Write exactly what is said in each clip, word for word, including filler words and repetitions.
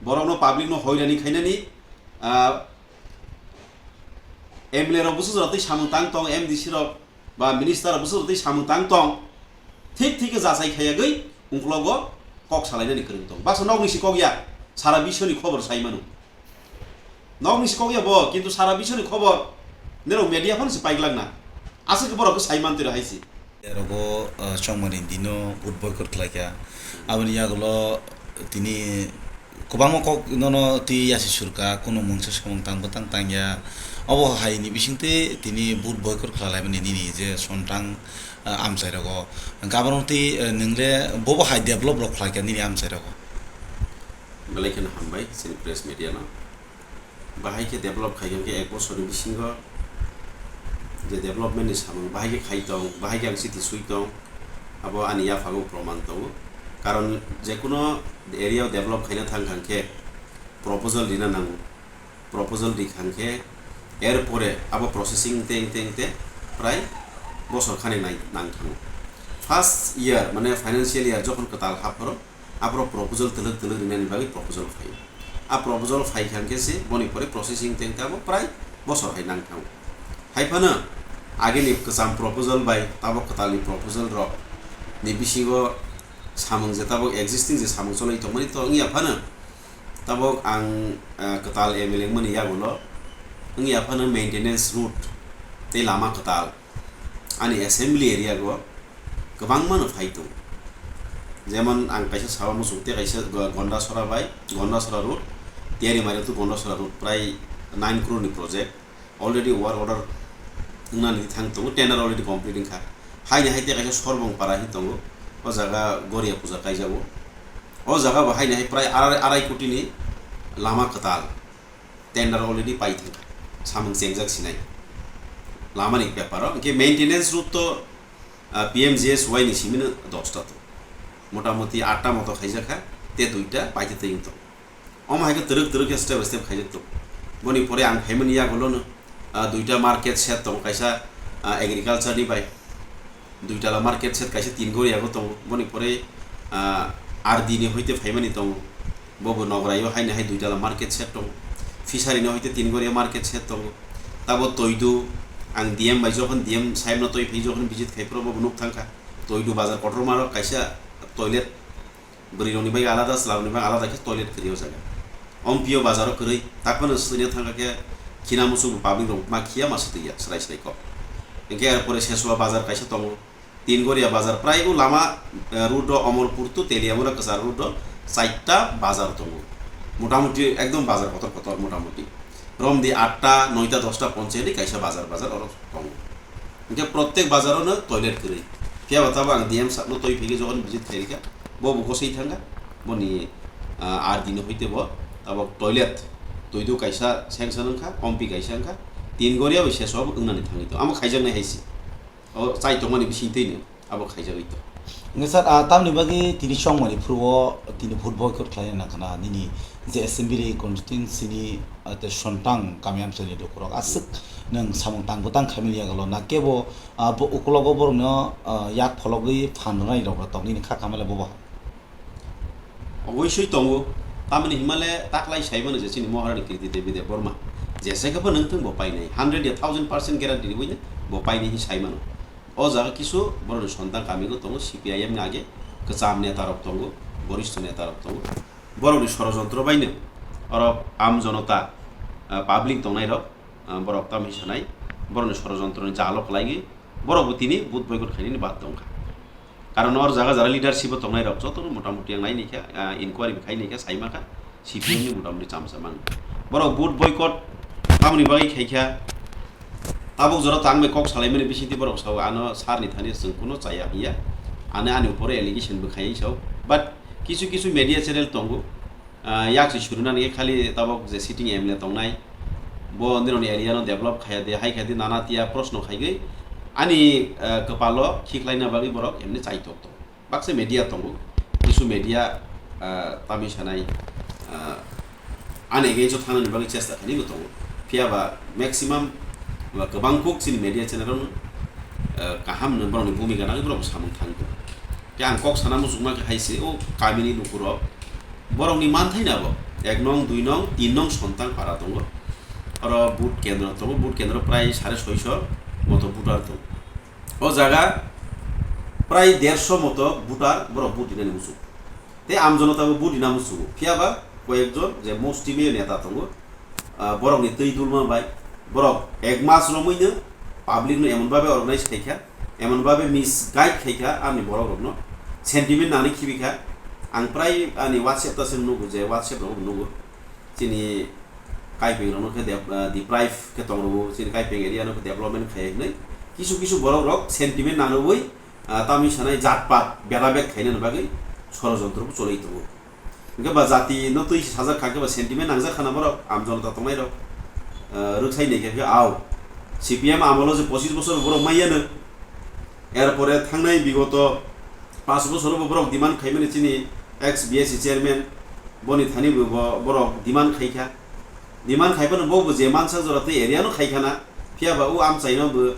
Borokno public no hoirani khainani, ah, M L A rok bwswk jora twi samung tang tong, M D C rok ba minister rok bwswk jora twi samung tang tong, thik thik khe jachai khayagwi ungklogo kok salainani kwrwng tong. Baksa nokni si kok ya, sara biswni khobor sai mano. Nokni si kok ya bo, kintu sara biswni khobor nero media phano se paiglak na. Aswk borok khe sai man twi hai se. Rogo, ah, chongmani dino vote boycott khlaikha. Aboni yagulo tini kwbangma kok nono twi yasi surka, kuno mungsa samung tang bwtang tangya. Obo haini bisingtwi tini vote boycott khlalaimani nini je sontang, ah, amchai rogo. Gaborok twi, ah, nwngle bobo hai develop rok khlaikha nini amchai rogo. Belai kheno hambai chini press media no. Bahai khe develop khai khe ek bosorni bisingo je development ni samung bahai khe khai tong, bahai khe ang chiti sui tong, abo ani yaphago proman tongo. Karon jekuno area o develop khaina thang thang khe proposal rina nango, proposal ri khang khe er pore abo processing teng teng te prai bosor khani nai nang thango. First year mane financial year jokhon kwtal hapharo, aborok proposal twlwk twlwk rinani bagwi proposal phai. A proposal phai kha hwnkhe se boni pore processing teng tamo prai bosor hai nang thango. Hai phano agini kwcham proposal bai tabok kwtalni proposal rok ni bisingo samung je tabok existing je samung cholwi tongmani to wngya phano tabok ang, ah, kwtal M L A wngmani yagulo wngya phano maintenance road tei lama kwtal ani assembly area go kwbangma no phai tongo. Jemon ang kaisa sawa muchung tei kaisa Go-, Gondasora bai Gondasora road, Tiyari Mari to Gondasora road prai nine crore ni project already work order wngnani thang tongo, tender already complete wngkha. Haini hai tei kaisa Sorbong Para hin tongo, o jaga Goria puja kaijago. O jaga bo haini hai prai arai, arai koti ni lama kwtal. Tender already pai thangkha, samung chengjak sinai lamani beparo. Hwnkhe maintenance road to, ah, P M G S Y ni simino dosta to, motamoti atta moto khaijakha, te duita paithe tei wngtong. Omo hai khe twrwk twrwk khe step by step khaijak tongo. Boni pore ang phaimani yagulono, ah, duita market shed tongo, kaisa, ah, agriculture ni bai, duitala market shed kaisa tin goriyago tongo, boni pore, ah, R D ni hoite phaimani tongo, bobo Nograio haini hai duitala market shed tongo, fishery ni hoite tin goria market shed tongo, tabo Toidu, ang D M bai jokhon D M saheb no toi phai jokhon visit khai phuru bobo nuk thangkha, Toidu bazar kotorma rok kaisa toilet, bwrwi rokni bai alada, chwla rokni bai alada khe toilet kwrwi o jaga. Ompio bazaro kwrwi, takhwno swina thangkha khe khina muchung public rok ma khiya ma swtwi ya, swrai swrai kok. Hwnkhe er pore Sesua bazar kaisa tongo, Tin Goria bazar, prai o lama, eh, road o Omorpur to Teliamura kwchar road o chaita bazar tongo. Motamoti ekdom bazar kotor kotor motamoti. Romdi atta, noita, dosta ponchayat ni kaisa bazar, bazar oro tongo. Hwnkhe protek bazar o no toilet kwrwi. Phiya ba tabo ang D M sir no toi phege jokhon visit khairikha, bo bo gosai thangkha, boni, ah, R D ni hoite bo tabo toilet, toidu kaisa sanction wngkha, ompi kaisa wngkha, Tin Goria bai Sesua bo wngnani thangwi tongo. Amo khaijaknai hai se. O chai tongmani bisingtwi no abo khaijagwi tong. Hwnkhe sir, ah, tamni bagwi tini chongmani phuru o tini vote boycott khlaina nangkhana nini je assembly constituency ni, ah, tei Sontang kami amchaini lukurok aswk nwng samung tang bwtang khaimani yagulo na kebo, ah, bo ukulogo borokno, ah, yak phologwi phan rwnai rok tong nini kha kamale bobo? Oboisoi tongo, tamoni himale taklai saimano je chini Maharani Kirti Devi Debbarma, jesa khe bo nwng thung bo painai, hundred ya thousand percent guarantee riwino bo painai hin saimano. O jaga kisu borokni Sontang kamigo tongo, C P I M ni age kwcham neta rok tongo, boristo neta rok tongo. Borokni sorojontro baino orok am jonota, ah, public tongnai rok, ah, borok tamni sanai, borokni sorojontroni jalo kwlaigwi borokbo tini vote boycott khainani bad tongkha. Karon or jaga jara leadership o tongnai rok jotono motamoti ang nai naikha, ah, inquiry bo khai naikha, saimakha, C P M ni motamoti chamsa mang. Borok vote boycott tamoni bagwi khaikha, tabuk jora tang bai kok salaimani bisingtwi borok sao, ano sir ni thani chwng kuno chaya hiya, ano ani upore allegation bo khai sao, but kisu kisu media channel tongo, ah, yak si surunani khe khali tabok je sitting M L A tongnai, bo nirokni area no develop khaya de, hai khaya de, nana tiya proshno khaigwi ani, ah, kwpalo khiklaina bagwi borok emni chaitok tongo. Baksa media tongo, kisu media, ah, tamni sanai, ah, ani against o thangnani bagwi chesta khainwi bo tongo. Phiya ba maximum ba kwbang kuk chini media channel rok, ah, kaham no borokni bhumika nangwi borok samung thang tongo. Khe ang kok sana muchungma khe hai se o kamini lukurok borokni manthai na bo Ek nong, dui nong, tin nong Sontang para tongo. Oro vote kendro tongo, vote kendro prai sare soiso moto voter tongo. O jaga prai derso moto voter borok vote dinani muchungo. Tei amjonotabo vote dina muchungo. Phiyaba koyekjon je mustimeyo neta tongo, ah, borokni twi dulma bai borok ek mas romwino public no emon babe organize khaikha, emon babe misguide khaikha ani borok rokno, sentiment nani khibikha. Ang prai ani WhatsApp ta se nugo je WhatsApp rok nugo chini Kaipeng rokno khe de-, ah, deprive khe tong rwo, chini Kaipeng area no khe development khai hinwi kisu kisu borok rok sentiment nanwi, ah, tamni sanai jat pat bera bek khainani bagwi sorojontro bo cholwi tongo. Hingke ba jati no twi sajak kha, hingke ba sentiment nangjak khana borok, am jonota tongnai rok, ah, rwksai nai khe, khe au. C P M amolo je pochis bosor borok maiyano. Erpore thangnai bigoto pas bosor bo borok demand khaimani chini ex B S C chairman, boni thani bo, bo borok demand khaikha. Demand khaiphano bo, bo je mansa jora twi area no khaikhana, phiyaba o amchaino bo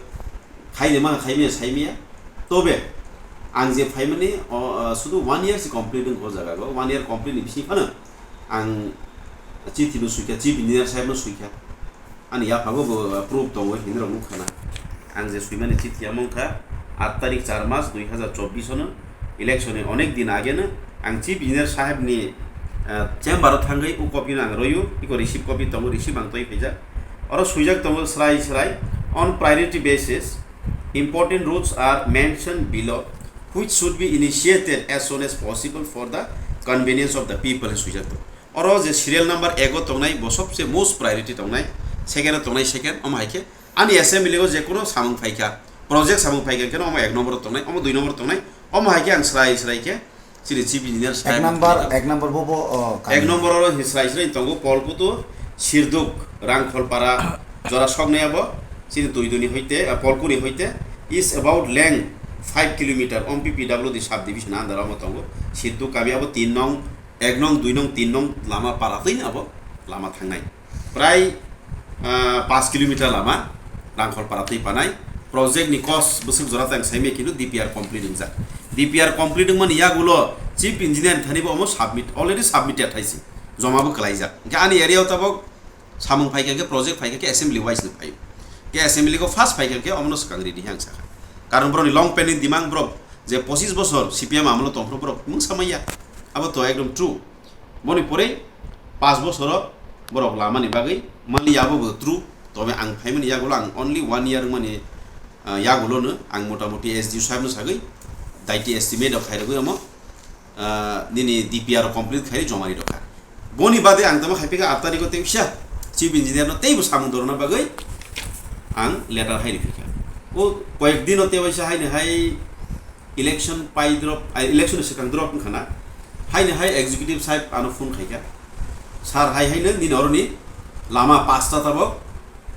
khaini ma khaimya saimya. Tobe ang je phaimani o, ah, sudu one year se complete wngkha o jaga go, one year complete ni bising phano ang chithi no suikha, chief engineer saheb no suikha. Ani yaphago bo proof tongo, hinwi rok nukha na. Ang je swimani chithi amo wngkha, aat tarik char mas dui hazar chobbish ono, election ni onek din age no ang chief engineer saheb ni, ah, chamber o thangwi o copy no ang royo, iko receive copy tongo, receive ang twi phaijak. Oro swijak tongo srai srai, "On priority basis, important routes are mentioned below, which should be initiated as soon as possible for the convenience of the people," hinwi swijak tongo. Oro je serial number ego tongnai, bo sobse most priority tongnai, second o tongnai second, omo hai khe ani assembly o je kono samung phaikha, project samung phaikha, khe omo ek number o tongnai, omo dui number o tongnai, omo hai khe ang srai srai khe chini chief engineer ek saheb number, ni ek number bo bo, oh, ek kami. Number oro hi srai srai tongo, Polkutu, Sirduk, Rangkholpara, jora soknai abo, chini Tuiduni hoite, ah, Polkuni hoite, is about length five kilometer, om P P W D subdivision under omo tongo, Sirduk kami abo tin nong, ek nong, dui nong, tin nong lama para twi abo lama thangnai. Prai, ah, paanch kilometer lama Rangkholpara twi panai. Project ni cost bwswk jora tang saimya kinu D P R complete wngjak. D P R complete wngmani yagulo chief engineer ni thani bo omo submit, already submitted hai se. Joma bo kwlaijak. Hingke ani area o tabok samung phaikha khe, project phaikha khe assembly wise no phaio. Ke assembly go first phaikha khe omono swkang ridi hai ang sakha. Karon borok ni long pending demand, borok je pochis bosor C P M amolo tongphuru borok mungsa manya. Abo to ekdom true. Boni pore paanch bosoro borok lamani bagwi mali abo bo true. Tobe ang phaimani yagulo ang only one year wngmani, ah, yagulo no ang mota moti S D O saheb no sagwi daiti estimate rok khairogwi omo, ah, nini D P R complete khai jomari rokha. Boni bade ang tamo khai phika aat tarikh o tei kisa chief engineer no teibo samung dorona bagwi ang letter hai rikha. O koyek dino tei waisa haino hai election pai drop, ai, election ni swkang drop wngkha na, haino hai executive saheb ano phone khaikha, "Sir, hai haino nini oroni lama pasta tabok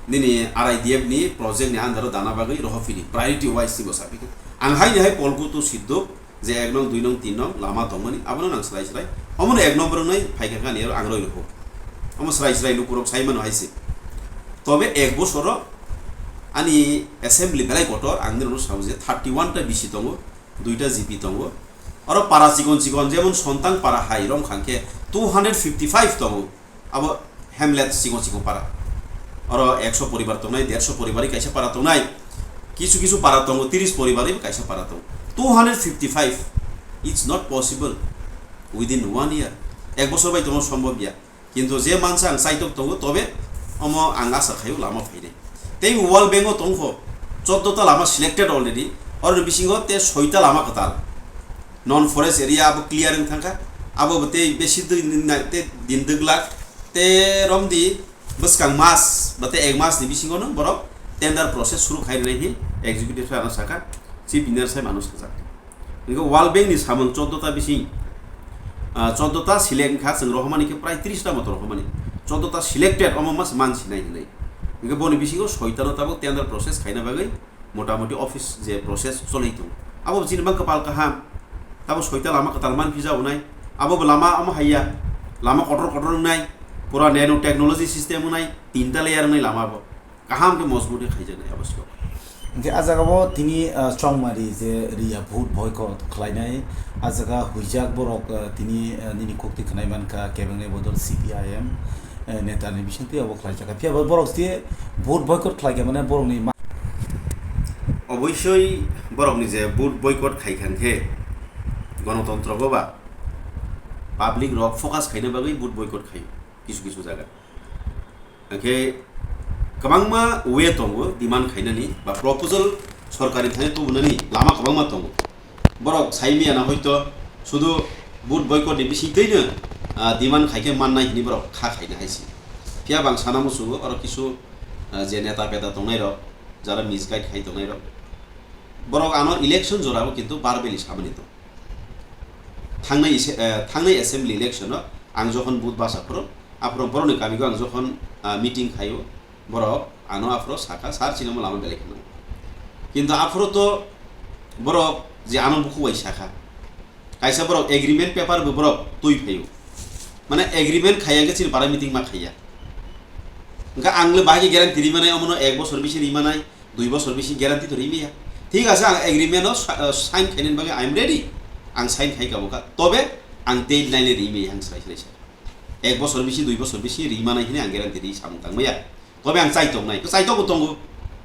nini R I D F ni project ni under o dana bagwi rohor phini priority wise," si bo saphikha. Ang haino hai Polkutu Sidduk je ek nong, dui nong, tin nong lama tongmani, abono nang srai srai. Omono ek number wngnai phaikha kha ani aro ang roi rokho. Omo srai srai lukurok sai mano hai se. Tobe ek bosoro ani assembly belai kotor, ang nini rokno sao je thirty one ta B C tongo, duita G P tongo. Oro para chikon chikon, jemon Sontang para hai romkha khe two hundred fifty five tongo. Abo hamlet chikon chikon para. Oro ekso poribar tongnai, derso poribar kaisa para tongnai. Kisu kisu para tongo, tiris poribar kaisa para tongo. Two hundred fifty five, it's not possible within one year. Ek bosor bai tongo sombhob ya. Kintu je mansa ang chaitok tongo, tobe omo ang asa khaio lama phainai. Tei World Bank o tongkho, choddo ta lama selected already, oroni bisingo te soita lama kwtal. Non forest area abo clear wng thangkha, abo bo tei besi dui ni na-, te din dwglak, te romdi bwskang mas ba tei ek mas ni bisingo no borok tender process suru khai rwnai hin executive sai ano sakha, chief engineer sai mano sajak. Hingke World Bank ni samung choddo ta bising, ah, choddo ta select wngkha, chwng rohormani khe prai tris ta moto rohormani, choddo ta selected, omo mas man sinai hinwi. Hingke boni bisingo soita no tabuk tender process khaina bagwi motamoti office je process cholwi tongo. Abo bo chini bang kwpal kaham. Abo soita lama kwtal man phi ja wngnai. Abo bo lama omo haiya. Lama kotor kotor wngnai. Pura nano technology system wngnai. Tinta layer wngnai lama bo. Kaham khe mojbut khe khaijaknai abo siko. Hingke a jaga o tini, ah, chongmari je riya vote boycott khlainai, a jaga huijak borok, ah, tini, ah, nini kok twi khwnai mankha, kebengni bodol C P I M, eh, neta ni bisingtwi obo khlaijak. Phiya bo borok je vote boycott khlaikha mane borokni ma- Oboisoi borokni je vote boycott khaikha hingke gonotontro go ba public rok focus khaina bagwi vote boycott khaio kisu kisu jaga. Hingke kwbangma way tongo demand khainani ba proposal sorkarni thani tubunani lama kwbangma tongo. Borok sai maya na hoito sudu vote boycott ni bisingtwino, ah, demand khaikhe mannai hini borok kha khaina hai se. Phiya bang sana musugo oro kisu, ah, je neta peta tongnai rok, jara misguide khai tongnai rok. Borok ano election jorao kintu verbally samani tong. Thangnai ise-, eh, thangnai assembly election o ang jokhon booth basa phuru, aphuru borokni kamigo ang jokhon, ah, meeting khaio, borok ano aphuru sakha, "Sir, chini omo lama belai kheno." Kintu aphuru to borok je ano bukhuk bai sakha, kaisa borok agreement paper bo borok twi phaio, mane agreement khaiya khe chini para meeting ma khaiya. Hingke ang le bahai khe guarantee ri manai, omono ek bosor bisi ri manai, dui bosor bisi guarantee to ri maya. Thik ase, ang agreement o sa-, ah, sign khainani bagwi I am ready. Ang sign khai ka bo kha. Tobe ang deadline le ri maya ang sai sai sa. Ek bosor bisi, dui bosor bisi ri manai hini ang guarantee ri samung tang maya. Tobe ang chai tong nai. Chai tok bo tongo.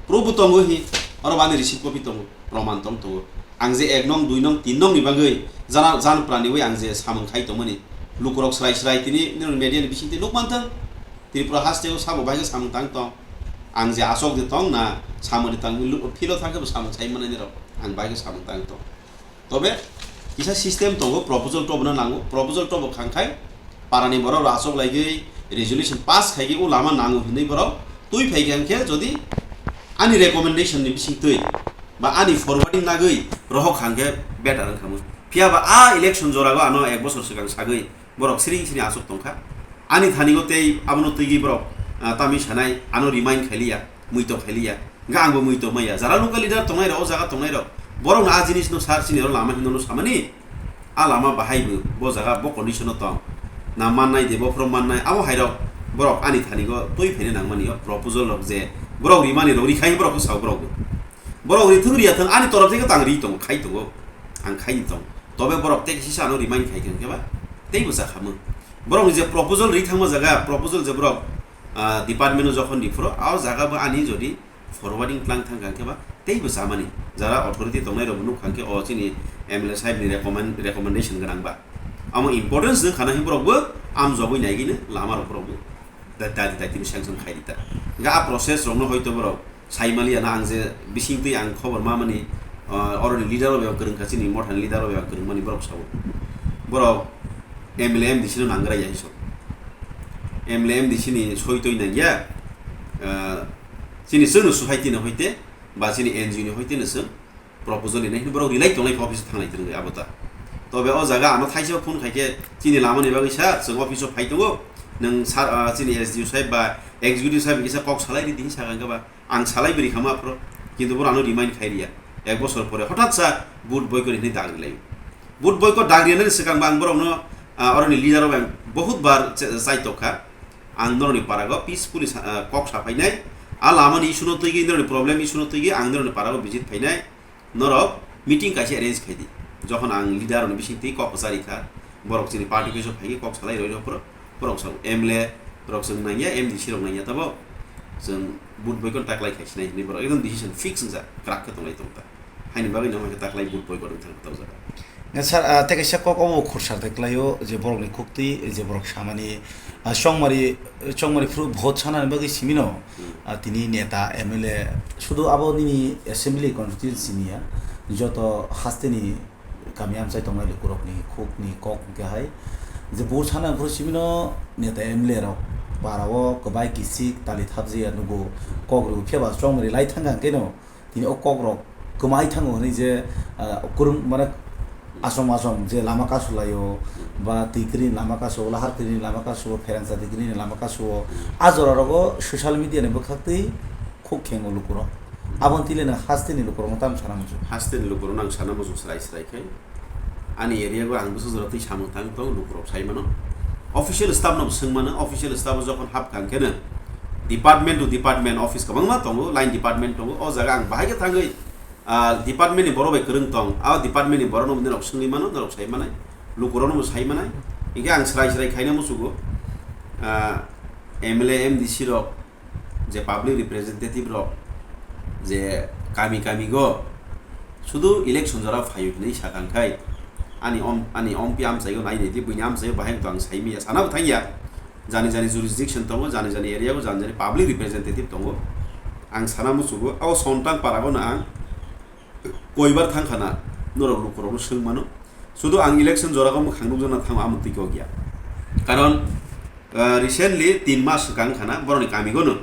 Proof bo tongo hi. Oro bani receipt copy tongo. Proman tong tongo. Ang je ek nong, dui nong, tin nong ni bagwi jana, jan prani wi ang je samung khai tongmani. Lukurok srai srai tini nini media ni bising twi nuk mantang. Tripura haste o sabo bai khe samung tang tong. Ang je asok de tong na samung de tang lu-, philo thang khe bo samung sai manai rok. Ang bai khe samung tang tong. Tobe kisa system tongo, proposal tobo na nango. Proposal tobo khang khai parani borok rok asok lai gwi resolution pass khai gwi o lama nango hinwi borok twi phai khe, hingkhe jodi ani recommendation ni bising twi ba ani forwarding nagwi rohok khang khe better wng kha mo. Phiya ba a election jora go ano ek bosor swkang sagwi borok siring siring aswk tongkha. Ani thani go tei abono twi gwi borok, ah, tamwi sanai, ano remind khailiya, muito khailiya. Hingkhe angbo muito maya. Jara local leader tongnai rok, o jaga tongnai rok, borok no a jinis no sar chini oro lama hino no samani. A lama bahai bo, bo jaga bo condition no tong. Na mannai de, bo phoro mannai, abo hai rok borok ani thani go twi phaina nangmani o proposal rok je borok rimani rok rikhai borok khe sao borok bo. Borok rithung riya thung ani torop theke tang ri tongo, khai tongo. Ang khai ni tong. Tobe borok tei kisa ano remind khai khe ba tei bo jakhamung. Borok ni je proposal ri thangma jaga, proposal je borok, ah, department o jokhon di phuro, a o jaga bo ani jodi forwarding tlang thang kha khe ba tei bo jamani. Jara authority tongnai rok nuk kha khe o chini M L A sahib ni recommend, recommendation gwnang ba. Amo importance nung khana hi borok bo am jogoi nai gini lama rok borok bo. Da-, dadi dadi ni sanction khai di ta. Ga a process rok no hoito borok Saimaliya na ang je bising twi ang khobor mamani, ah, oroni leader rok bebak kwrwng kha, chini mothani leader rok bebak kwrwng mani borok sao. Borok M L A M D C no nangrai ya hiso. M L A M D C ni soi twi nang ya, ah, chini chwngno society no hoite ba chini N G O ni hoite no chwng proposal ni nai borok relate tonglai office thanglai twrwng abo ta. Tobe o jaga ano thaisa phone khai khe chini lama ni bagwi sir chwng office o phai tongo. Nwng sir, ah, chini S D O sahib ba executive sahib kisa kok salai ri di sakang khe ba. Ang salai bwrwi kha ma aphuru, kintu bono ano remind khai riya. Ek bosor pore hothat sa vote boycott hinwi dagri laio. Vote boycott dagri nani swkang bo ang borokno, ah, oroni leader rok ang bahut bar cha-, chai tok kha. Ang noroni parago peacefully sa-, ah, kok sa phainai. A lamani issue no twi gwi, noroni problem issue no twi gwi ang noroni parago visit phainai. Norok meeting kaisa arrange khai di. Jokhon ang leader rokni bising twi kok kwchari kha, borok chini party office o phai khe kok salai rwi rw phuru, borok sao M L A rok chwng nangya, M D C rok nangya, tabo chwng vote boycott taklai khai sinai hinwi borok ekdom decision fix wngjak, kwrak khe tonglai tong ta. Haini bagwi no hwnkhe taklai vote boycott wng thang tong jaga. Sir, ah, tei kaisa kok obo khursa tei kwlaio je borokni khuktwi je borok samani, ah, chongmari, chongmari phuru vote sanani bagwi simino, Hmm. ah, tini neta, M L A, sudu abo nini assembly constituency ni ya, joto hasteni kami amchai tongnai lukurokni khukni kok hwnkhe hai je vote sana phuru simino neta, M L A rok para o kwbai kisik tali thapjaya nugo kok rw phiya ba chongmari lai thangkha hwnkhe no, tini o kok rok kwmai thango hwnwi je, ah, kwrwng mane asom asom je lama kasu laio, ba twi kwrwini lama kasu, lahar kwrwini lama kasu, pherangsa twi kwrwini lama kasu, a jora rogo social media ni bwkhak twi khuk khengo lukurok. Aboni twi le nwng hasteni lukurokno tamo sana muchung? Hasteni lukurokno ang sana muchung srai srai khe. Ani area o ang bwswk jora twi samung tang tongo, lukurok sai mano. Official staff no swng mano, official staff o jokhon hap kha hwnkhe no department to department office kwbangma tongo, line department tongo. O jaga ang bahai khe thangwi, ah, department ni borok bai kwrwng tong, a department ni borok no norok swngwi mano, norok sai manai, lukurok no bo sai manai. Hinkhe ang srai srai khaina muchugo, ah, M L A, M D C rok, je public representative rok je kami kami go sudu election jora phaio hinwi sakang khai ani om, ani ompi amchai go nai nai di buini amchai bahai to ang sai miya sana bo thangya. Jani jani jurisdiction tongo, jani jani area go, jani jani public representative tongo. Ang sana muchugo, o Sontang para go na ang koibar thang khana norok lukurok no swng mano. Sudu ang election jora go mwkhang nukjana thango amo twi kok ya. Karon, ah, recently tin mas swkang khana boroni kami go no.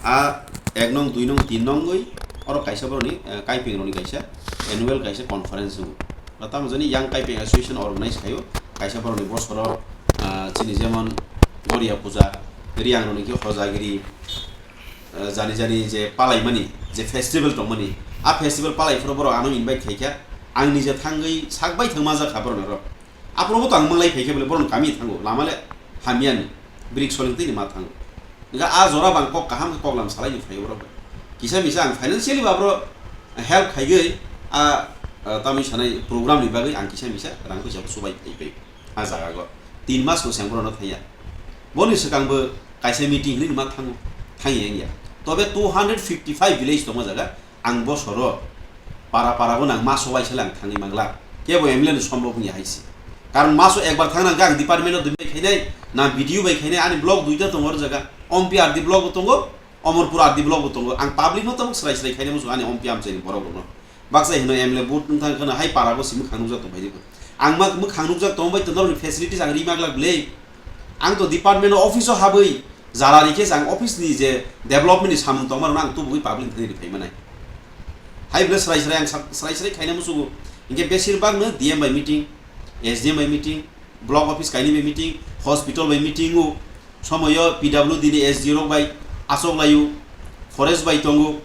A ek nong, dui nong, tin nong gwi oro kaisa boroni, eh, kaipeng roni kaisa annual kaisa conference wngo. Ba tamo jani Young Kaipeng Association organize khaio, kaisa boroni bosoro, ah, chini jemon Goria Puja, Riang roni khe Hojagiri, eh, jani jani je palaimani, je festival tongmani, a festival palai phuru borok ano invite khaikha, ang nije thangwi sak bai thangma jak kha borok norok. Aphuru bo to ang manglai phaikha bole borok kami thango, lama le hamyani, brik soling twi ma thango. Ga a jora bang kok kaham khe koklam salai ni phaio borok. Kisa misa ang financially ba bro help khaigwi a, a tamwi sanai program ni bagwi ang kisa misa rang kisa subai phai phai a jaga go. Tin mas bo seng borok no thangya. Boni swkang bo kaisa meeting hinwi ma thango, thangya wngya. Tobe two hundred fifty five village tongma jaga, ang bosoro para para bo nang maso waisa lang thangwi mangla. Kebo M L A no sombo wngya hai si. Karon maso ekbar thang nang ang department o dui bai khainai, na B D O bai khainai, ani block duita tongo oro jaga. Ompi R D block bo tongo, Omorpur R D block bo tongo. Ang public no tabuk srai srai khainai musu ani ompi amchai ni borok rok no. Baksa hino M L A vote wng thang kheno hai para bo si mwkhang nukjak tong bai di. Ang ma mwkhang nukjak tong bai to norok ni facilities ang ri maglak bwle. Ang to department o office o habwi jara ri khe ang office ni je development ni samung tongma rok no ang tubugwi public ni thani ri phai manai. Hai bwle srai srai ang sak-, srai srai khaina musugo. Hinkhe besir bak no D M bai meeting, S D M bai meeting, block office kaini bai meeting, hospital bai meeting o, somoyo P W D ni S D rok bai achok laio, forest bai tongo,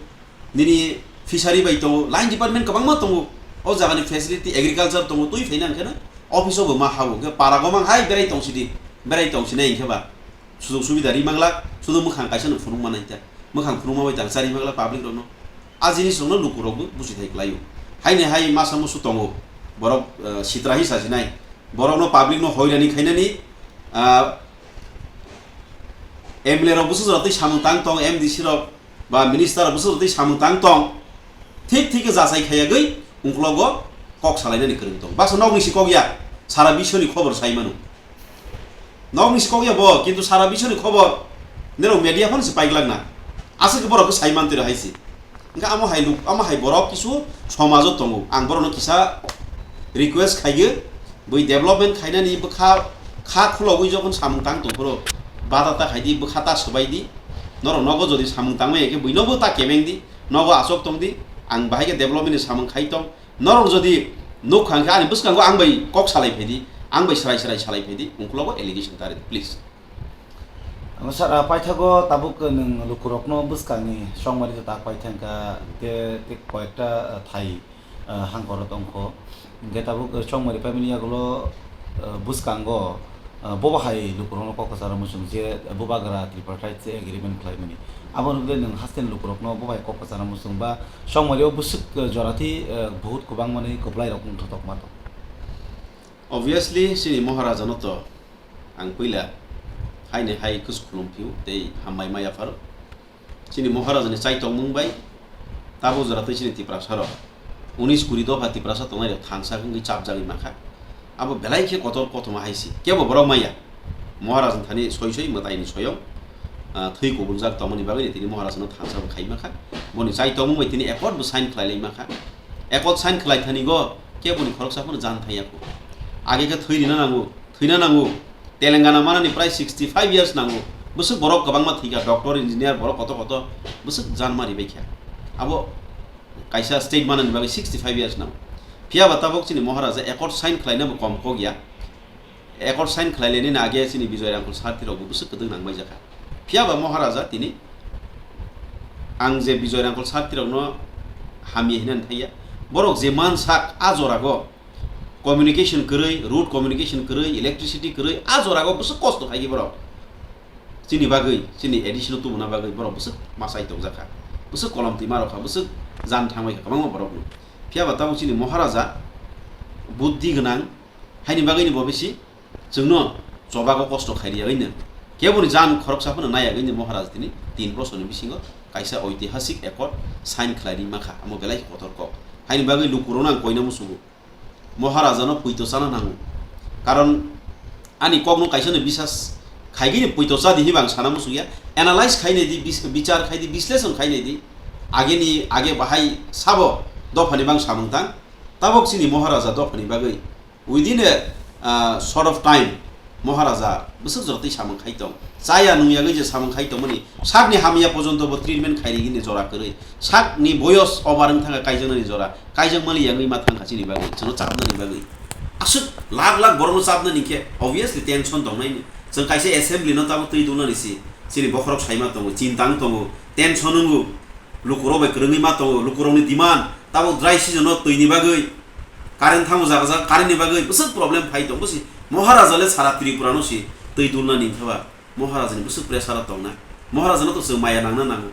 nini fishery bai tongo, line department kwbangma tongo, o jaga ni facility agriculture tongo, twi phaina hwnkhe no office o bo ma habo, hwnkhe para gomang hai berai tong sidi, berai tong sinai hwnkhe ba. Sujog subida ri manglak, sudu mwkhang kaisa no phunuk manai ta. Mwkhang phunukma bai tang chari manglak public rokno. A jinis rokno lukurokbo buchi thai klaio. Haini hai masa musu tongo. Borok, eh, sitra hi sajinai. Borokno public no hoirani khainani, ah, M L A rok busu jora twi samung tang tong, M D C rok ba minister rok busu jora twi samung tang tong. Thik thik khe jachai khayagwi ungklogo kok salainani kwrwng tong. Baksa nokni si kok ya, sara biswni khobor sai mano. Nokni si kok ya bo, kintu sara biswni khobor nerok media phano se paiglak na. Aswk khe borok khe sai mantwi rw hai se. Hwnkhe amo hai luk, amo hai borok kisu somajo tongo. Ang borokno kisa request khaigwi, bui development khainani bwkha kha khulogwi jokhon samung tang tongphuru bada ta khaidi, bwkha ta swbaidi. Norok nogo jodi samung tangmaya khe buinobo ta kemengdi, nogo achok tongdi. Ang bahai khe development ni samung khai tong. Norok jodi nukha hwnkhe ani bwskango ang bai kok salai phaidi, ang bai srai srai salai phaidi, ungklogo allegation ta ridi, please. Ang sir, ah, paithago tabuk nwng lukurokno bwskangni chongmari ta tak paithangkha, te, te koyekta, ah, thai, ah, hangkoro tongkho. Hwnkhe tabuk, ah, chongmari paimani yagulo, ah, bwskango, ah, bobo hai lukurokno kok kwcharo muchung je bubagra tripartite se agreement khlaimani. Abo hwnkhe nwng hasteni lukurokno bobo hai kok kwcharo muchung ba chongmari o bwswk, ah, jorathi, ah, vote kwbangmani kwplairok wngthotok ma tong. Obviously, chini Maharaja no to ang puila haini hai kwchwk khulum phiu tei hambai ma yapharo. Chini Maharaja ni chai tongmung bai tabo jora tei chini Tiprasa rok unis kuri dopha Tiprasa tongnai rok thangsa wngwi chapjagwi mankha. Abo belai khe kotor kothoma hai si. Kebo borok maya. Maharaja ni thani soi soi mwtai ni soyong, ah, thwi kubunjak tongmani bagwi tini Maharaja no thangsa bo khai mankha. Boni chai tongmung bai tini accord bo sign khlai lai mankha. Accord sign khlai thani go keboni khoroksa phano jan thai ya kho. Age khe thwi rina nango. Thwina nango. Telangana manani prai sixty five years nango. Bwswk borok kwbangma thwikha, doctor, engineer, borok koto koto bwswk jan ma ribaikha. Abo kaisa state manani bagwi sixty five years nango. Phiya ba tabuk chini Maharaja accord sign khlaina bo kom kok ya. Accord sign khlai lainani age chini Bijoy Rangkhol Sarthi rok bo bwswk kwdwk nang baijakha. Phiya ba Maharaja tini ang je Bijoy Rangkhol Sarthi rokno hamya hinani thaiya. Borok je man sak a jora go communication kwrwi, road communication kwrwi, electricity kwrwi, a jora go bwswk kosto khai borok. chini bagwi, chini A D C no tubuna bagwi borok bwswk masai tongjakha, bwswk kolom twi ma rokha, bwswk jan thangbai kha kwbangma borokno. Phiya ba tabuk chini Maharaja buddhi gwnang, haini bagwini bo bisi chwngno chobago kosto khairiyagwino, keboni jan khoroksa phano naiyagwino Maharaja tini tin bosorni bisingo kaisa oitihasik accord sign khlai ri mankha, amo belai kotor kok. Haini bagwi lukurokno ang koina musugo. Maharajano poito chana nango. Karon ani kokno kaisano bisas khaigwini poito chadi hinwi ang sana muchungya. Analyze khainai di, bis-, bichar khai di, bisleshon khainai di. Ageni, age bahai sabo dophani bang samung tang. Tabok chini Maharaja dophani bagwi within a, ah, short of time Maharaja bwswk jora twi samung khai tong. Chaya nungyagwi je samung khai tongmani sakni hamya porjonto bo treatment khairigini jora kwrwi. Sakni boyos over wng thangkha kaijaknani jora. Kaijak mani yangwi ma thangkha chini bagwi, chwngno chapnani bagwi. Aswk lakh lakh borokno chapnani khe obviously tension tongnaini. Chwng kaisa assembly no tabuk twi dulnani si. Chini bokhorok saima tongo, chintang tongo, tension wngo. Lukurok bai kwrwngwi ma tongo, lukurokni demand. Tabuk dry season no twini bagwi. Current thango jaga jaga current ni bagwi bwswk problem phai tong. Bwsi Maharaja le sara Tripura no si twi dulnani wngkha ba. Maharaja ni bwswk pressure o tongna. Maharaja no to chwng maya nangna nango.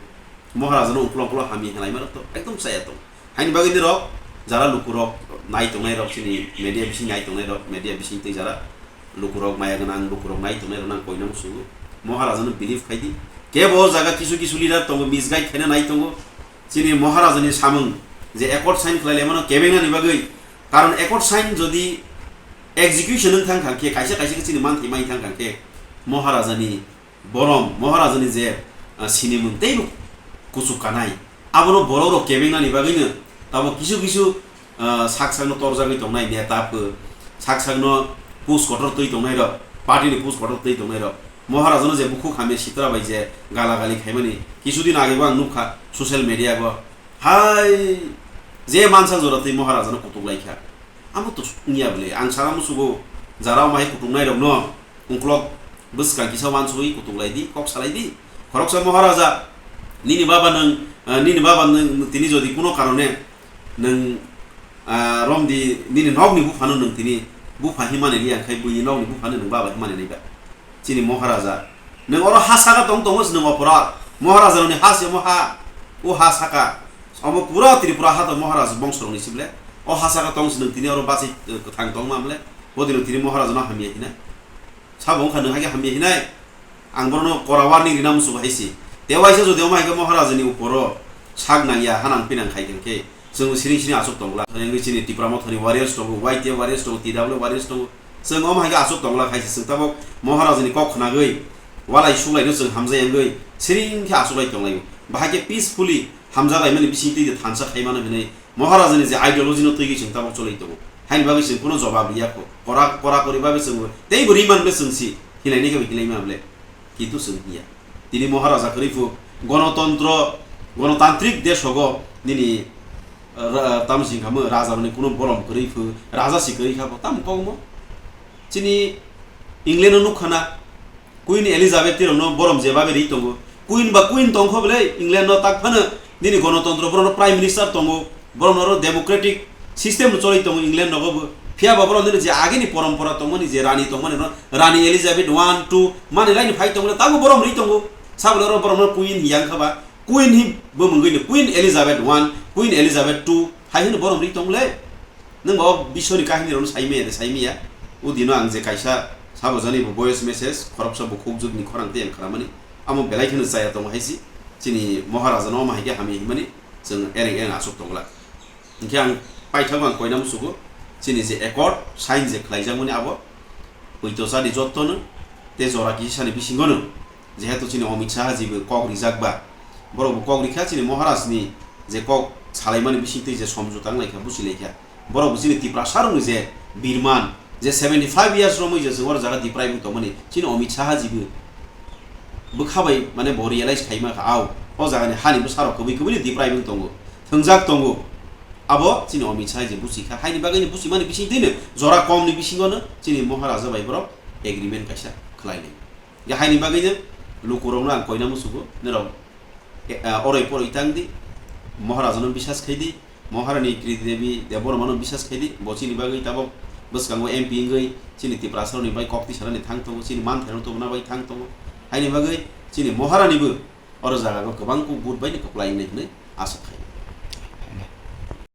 Maharaja no uklok uklok hamya hinlaima rok to ekdom chaya tong. Haini bagwi ni rok jara lukurok nai tongnai rok chini media bising nai tongnai rok media bising twi jara lukurok maya gwnang lukurok nai tongnai rok nang koina musugo. Maharaja no believe khai di. Kebo o jaga kisu kisu leader tongo misguide khaina nai tongo. Chini Maharaja ni samung je accord sign khlai laimano kebengnani bagwi. Karon accord sign jodi execution wng thang kha khe kaisa kaisa khe chini manthai mai thang kha khe Maharaja ni borom Maharajani je, ah, sinimung teibo kuchuk kanai, abono borok rok kebengnani bagwino tamo kisu kisu, ah, sak sakno torjagwi tongnai neta pho, sak sakno pus kotor twi tongnai rok, party ni pus kotor twi tongnai rok, Maharajano je bukhuk hamya sitra bai je gala gali khaimani kisu din age bo ang nukha social media go, hai je mansa jora twi Maharajano kutuk lai kha. Amo to wngya bwle, ang sana musugo, jara omo hai kutung nai rok no, ungkolok bwskang kisa wansugwi kutung lai di, kok salai di. Khoroksa Maharaja, nini baba nwng, eh, nini baba nwng tini jodi kuno karone nwng, ah, romdi nini nokni buphano nwng tini bupha himani liya khai buini nokni buphano nwng baba himani naiba. Chini Maharaja. Nwng oro ha saka tong tongo se nwng opora. Maharaja rokni ha se omo ha. O ha saka. Omo pura Tripura ha to Maharaja bongso rokni sible. O ha saka tong se nwng tini oro basi, eh, kwthang tong ma mle. Bo dino tini Maharaja no hamya hinai. Sabo wngkha nwng haikhe hamya hinai. Ang borokno kora warning rina musugo hai se. Te waisa jodi omo haikhe Maharaja ni uporo sak nang ya, ha nang pinang khai khe. Chwng siring siring aswk tongla. Wngwi chini Tipra Mothani warriors tongo, Y T F warriors tongo, T W warriors tongo. Chwng omo hai khe aswk tongla khai se chwng tabok Maharajani kok khnagwi walai suklaino chwng hamjai wngwi siring khe aswk lai tonglaio. Bahai khe peacefully hamjak laimani bising twi thansa khai mano hinwi Maharajani je ideology no twiwi chwng tabok cholai tongo. Haini bagwi chwng kuno jobab riya kho. Kora, kora kori bagwi chwng teibo ri man ble chwng si, hinai ni khe bo hinai ma ble. Kintu chwng hiya. Tini Maharaja kwrwi phu gonotontro, gonotantrik desogo nini, ra-, tamo sing kha mo, raja rokni kuno borom kwrwi phu, raja si kwrwi kha bo, tamo kok mo? Chini England o nuk khana, Queen Elizabeth tirokno borom je babe ri tongo. Queen ba queen tong kho bwle England o tak phano nini gonotontro borokno prime minister tongo. Borok norok democratic system no cholai tongo England nogo bo. Phiya ba borok nini je agini porompora tongmani je rani tongmani no, Rani Elizabeth one, two mani laini phai tongmani tabo borok ri tongo. Sabole oro borok no queen hiya wngkha ba, queen hi bo mungwi no Queen Elizabeth one, Queen Elizabeth two hai hino borok ri tongole. Nwng bo biswni kahini rokno sai maya de sai maya. O dino ang je kaisa sabo jani bo voice message khoroksa bo khukjwk ni khorang tei ang khramani. Amo belai kheno chaya tongo hai si. Chini Maharaja no omo hai khe hamya himani chwng ereng ereng aswk tongla. Hinkhe ang paithago ang koina musugo, chini je accord sign je khlaijakmani abo poito chadi jottono tei jora kisani bisingono, jehetu chini Amit Shah jibo kok rijak ba, borokbo kok rikha chini Maharajni je kok salaimani bisingtwi je somjota wnglaikha, buchilaikha, borokbo chini Tiprasarokni je birman, je seventy five years romwi je chwng oro jaga deprive wng tongmani, chini Amit Shah jibo bwkha bai mane bo realize khaima kha, au, o jagani hani bwsarok kwbwi kwbwino deprive wng tongo, thwngjak tongo. Abo chini Amit Shah je buchi kha, haini bagwino buchimani bisingtwino jora komni bisingono chini Maharaja bai borok agreement kaisa khlainai. Ya haini bagwino lukurokno ang koina musugo, norok, eh, oroi poroi tang di, Maharajano bisas khai di, Maharani Kriti Devi Debbarmano bisas khai di, bo chini bagwi tabok bwskango M P wngwi chini Tiprasarokni bai kok tisanani thang tongo, chini manthairokno tubuna bai thang tongo. Haini bagwi chini Maharani bo oro jaga o kwbang kuk vote bai ni kwplai wngnai hwnwi asa khaio.